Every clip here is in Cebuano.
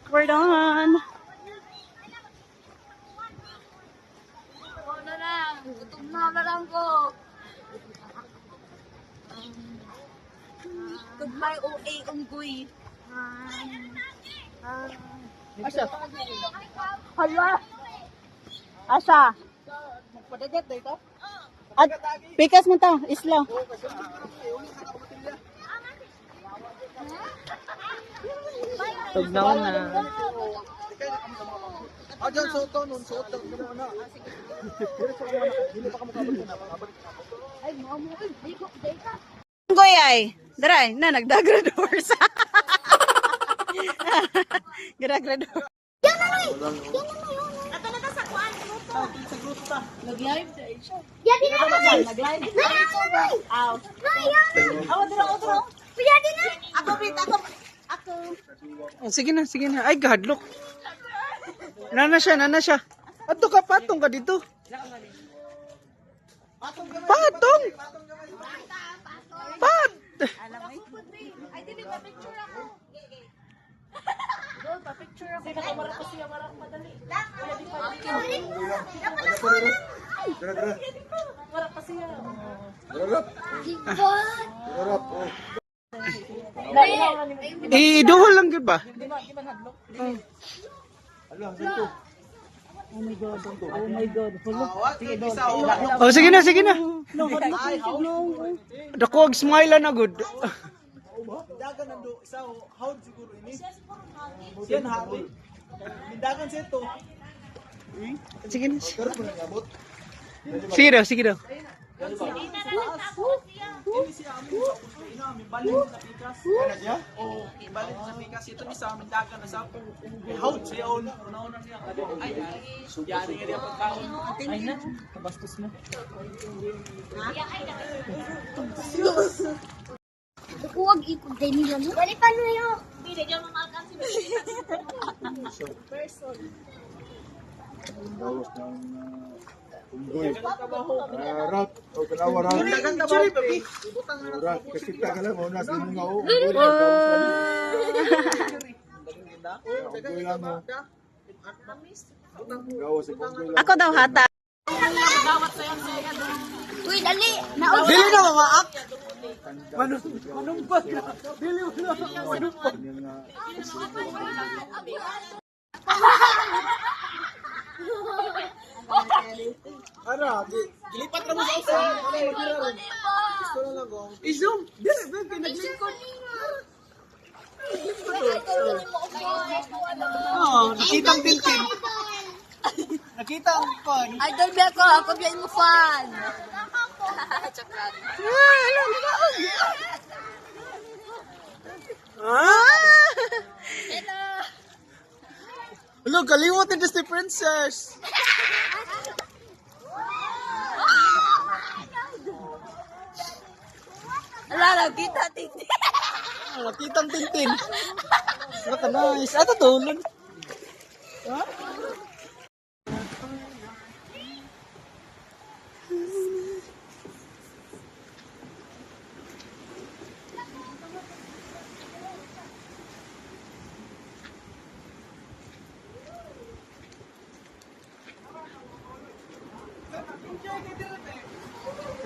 We're done. Ako na lang. Gutom na lang ko. Goodbye, OA, unggoy. Asa? Hala. Asa? Magpadagat dito. At pikas mo ta, isla. Tugnaw na. Ah, dyan, suot to, nun, suot to. Ano na? Hindi pa ka makabot na. Ay, mga mo. Ay, di ko, di ka. Unggoy ay. Daray, na nagdagradors. Gragrador. Yan na yun. Ato na ta sa kuan, grupo. Sa grupo ta. Nag-live sa siya. Yan din na. Nag-live. Nay, Aw. nay, yan. Aw, dira, aw, dira. Yan din na. Ako, bit, ako. Ako. Oh, sige na, sige na. Ay, gadlock. Nana siya, nana siya. Ato ka, patong ka dito. Patong! Pat! Ay, dili pa picture ako. Go, pa-picture ako. Sige, wala ko siya, wala ko madali. Wala pa siya. Iduhol lang gyud ba? Oh my God. Oh my God. Hulo. Oh, sige na, sige na. No, hadlok no. Dako og smile na good. Dagan nando isa howd siguro ini. Siyan hari. Mindagan siya to. Sige na. Sige daw, sige daw. Ini siya amin sa pusto ina, mimbalin sa pikas. Oo, mimbalin sa pikas. Ito ni sa amin dagan na sa howd siya on. Una-una niya. Ay, yari nga niya pagkaon. Ay na, kabastos mo. Huwag ikot din nila. Wali pa nuyo. Gawas ng unggoy. Rat o kalawa rat. Sorry, baby. Rat. Kasi tagalan mo na sino nga o unggoy. Gawas lang. Unggoy lang mo. Gawas ang unggoy lang. Ako daw hata. Uy, dali. Naog. Dili na mamaak. Manumpag na. Dili na manumpag. Yan nga. Ara, gilipat ra mo sa usa. Gusto na lang kong. I-zoom. Dili, baby, naglingkod. Oh, nakita ang tintin. Nakita ang pan. Idol biya ko. Ako biya mo fan. Ah! Hello. Hello, kaliwat ni Disney Princess. Ala, nakita titi. Ah, nakita ang tintin. Naka nice. Ato tulon.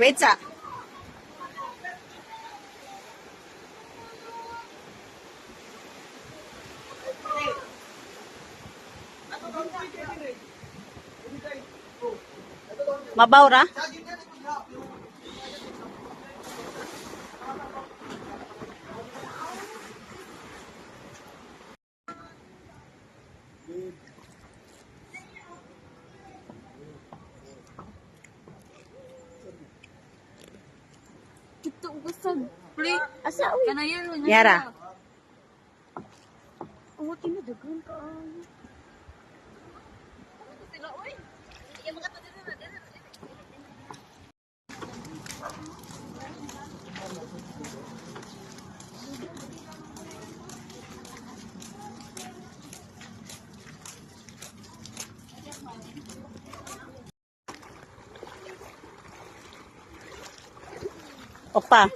Wait sa. Mabaw ra? Kito gusag. Play. Asa uy? Kana yun. Yara. Oh, tinadagan ka. Sila uy. Yung mga to dito na dito. Opa.